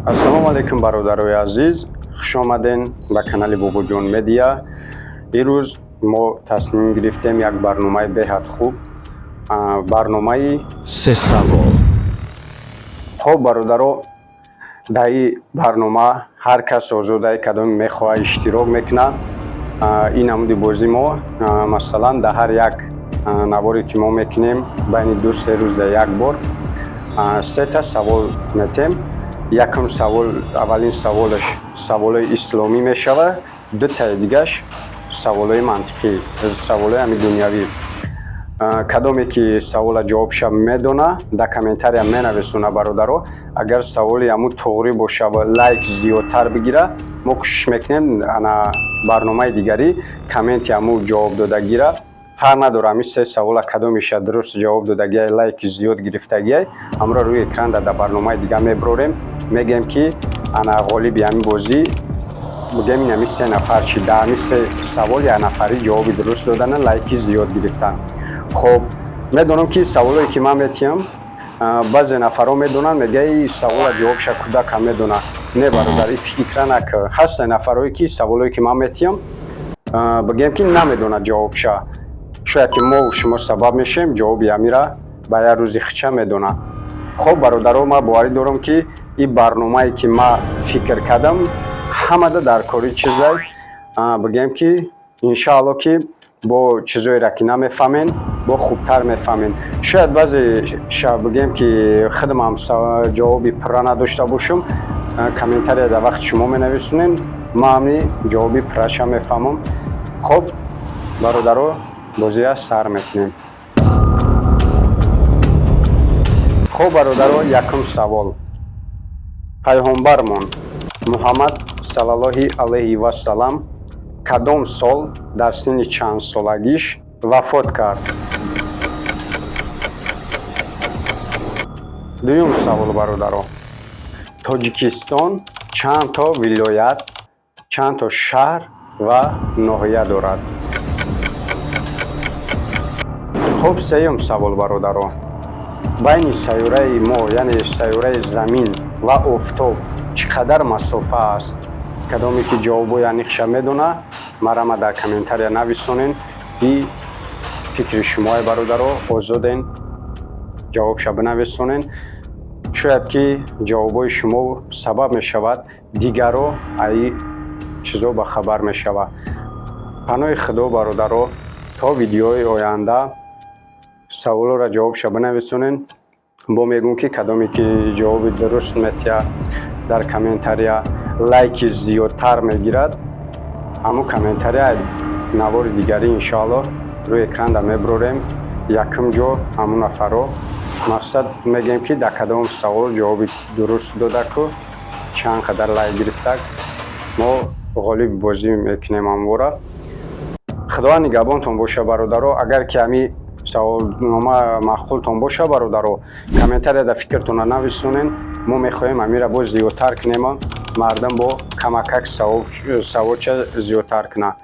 Ассалому алайкум, бародарои азиз, хушомаден ба канали Бобоҷон Медиа. Ирӯз мо тасмим гирифтем як барномаи беҳад хуб, барномаи «Се савол». Хоб, бародаро, дар ин барнома ҳар кас озодаи, кадоме мехоҳад, иштирок мекунад. Ин намуди бозӣ мо, масалан, дар ҳар як наворе, ки мо мекунем, байни 2-3 рӯз дар як бор сета савол метем. Якум савол, аввалин саволаш саволои исломӣ мешавад, дутаи дигаш саволои мантиқӣ, саволои ҳами дунявӣ. Кадоме ки савола ҷавобша медона, дар комментария менависона. Бародаро, агар саволи ҳамун тоғрӣ боша ва лайк зиёдтар бигира, мо кӯшиш мекунем ана барномаи дигарӣ комменти ҳамун ҷавоб додагира, фарқ надора, ҳамин се савола кадомеша дуруст ҷавоб додагиай, лайки зиёд гирифтагиай, ҳамро рӯи экран дар барномаи дига мебарорем, мегӯем, ки ана ғолиби ҳамин бозӣ, бигӯем, ин ҳамин се нафар чи дар ҳамин се савол як нафарӣ ҷавоби дуруст додана, лайки зиёд гирифтанд. Хоб, медонам, ки саволое, ки ман метиҳам, баъзе нафарҳо медонанд, мегӯяд, и савола ҷавобша кӯдакам медонад. Не, бародар, и фикра накар. Ҳастанд нафарҳое, ки саволое, ки ман метиҳам, бигӯем, ки намедонад ҷавобша. Шояд ки мо шумо сабаб мешавем, ҷавоби ҳамира ба як рӯзи хича медонад. Хоб, бародаро, ман боварӣ дорам, ки ин барномае, ки ман фикр кардам, ҳамада дар кори чизай, бигӯем, ки иншаалло, ки бо чизоеро, ки намефаҳмен, бо хубтар мефаҳмен. Шояд баъзе бигӯем, ки худамам ҷавоби пурра надошта бошам, комментария дар вақти шумо менависонем, ман ҳамни ҷавоби пурраша мефаҳмам. Хоб, бародаро, бозия сар мекунем. Хоб, бародаро, якум савол: пайғомбармон Муҳаммад саллаллоҳи алайҳи вассалам кадом сол дар синни чандсолагиш вафот кард? Дуюм савол, бародаро: Тоҷикистон чанд то вилоят, чанд то шаҳр ва ноҳия дорад? Хуб, сеюм савол, бародаро: байни сайёраи мо, яъне сайёраи Замин, ва Офтоб чӣ қадар масофа аст? Кадоме ки ҷавобҳои аниқша медона, марама дар комментария нависонен. И фикри шумоае, бародаро, озоден, ҷавобша бинависонен. Шояд ки ҷавобҳои шумо сабаб мешавад, дигаро аи чизо ба хабар мешавад. Паноҳи Худо, бародаро, то видеои оянда. Саволҳоро ҷавобша бинависонен. Бо мегӯм, ки кадоме ки ҷавоби дуруст метиҳад, дар комментария лайки зиёдтар мегирад, ҳамун комментария навори дигарӣ, иншоалло, рӯи экранда мебарорем. Якум ҷо ҳамун нафарро, мақсад, мегӯем, ки дар кадом савол ҷавоби дуруст додаку чанд қадар лайк гирифтак, мо ғолиби бозӣ мекунем ҳамвора. Худованд нигаҳбонтон боша, бародаро. Агар ки ҳамин саволнома маъқултон боша, бародаро, комментария дар фикртонро нависонен. Мо мехоҳем ҳамира боз зиёдтар кунем, мардум бо камакак саводча зиёдтар кунад.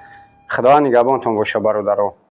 Худованд нигаҳбонтон боша, бародаро.